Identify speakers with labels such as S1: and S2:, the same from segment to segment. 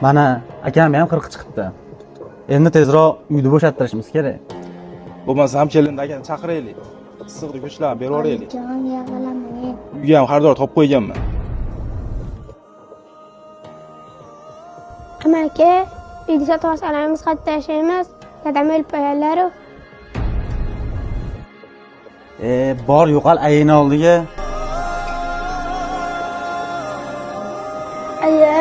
S1: Mana akam ham 40 chiqibdi. Endi tezroq uyni bo'shattirishimiz kerak.
S2: Bo'lmasa ham kelinni akani chaqiraylik. Issiqni go'shtlarni berib yuboraylik.
S3: Jon yig'laman.
S2: Uyga ham xaridor topib qo'yganman.
S3: Amaki, uyni sotib olsangiz qayerda yashaymiz? Dadam o'lib qo'yganlar-u.
S1: Bor yo'qol ayini oldiga.
S3: Aya,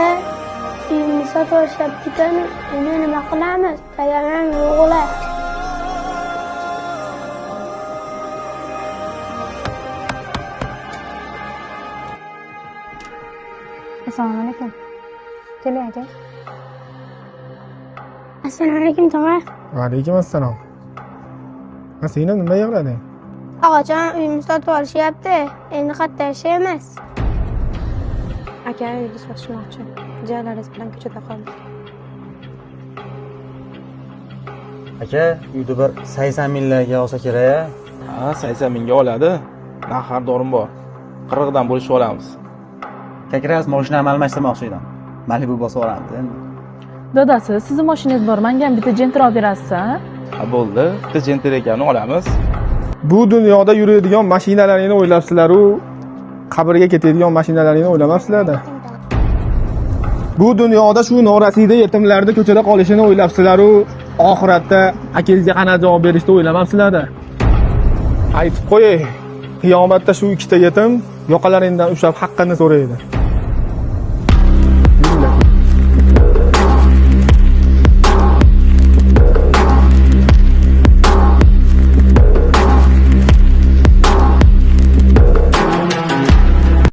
S3: uyimizni sotib olishyapti ekan, endi nima qilamiz? Dadam ham yo'qlar.
S4: Assalomu alaykum. Keling aka.
S3: Assalomu alaykum tog'a.
S5: Va alaykum assalom. Ha, singlim nima yig'lading?
S3: Tog'ajon, uyimizni sotib olishyapti. Endi qayerda yashaymiz?
S4: Aka uyni sotishmoqchi. Jiyanlaringiz bilan ko'chada qoldik.
S1: Aka, uyni bir 80 minglarga olsa kerak.
S2: Ha, 80 mingga oladi. Narx xaridorim bor. 40 dan bo'lishib olamiz.
S1: Как раз mashinamni almashtirmoqchi edim. Malibu bosib olamiz endi.
S6: Dadasi, sizni mashinangiz bor, menga ham bitta Gentra olib berasiz, a?
S2: Ha, bo'ldi. Bitta Gentra ekanini olamiz.
S5: Bu dunyoda yuradigan mashinalaringni o'ylabsizlar-u, qabrga ketadigan mashinalaringni o'ylamabsizlar-da. Bu dunyoda shu norasida yetimlarni ko'chada qolishini o'ylabsizlar-u, oxiratda akangizga qanaqa javob berishni o'ylamabsizlar-da. Aytib qo'yay, qiyomatda shu ikkita yetim yoqalaringdan ushlab haqqini so'raydi.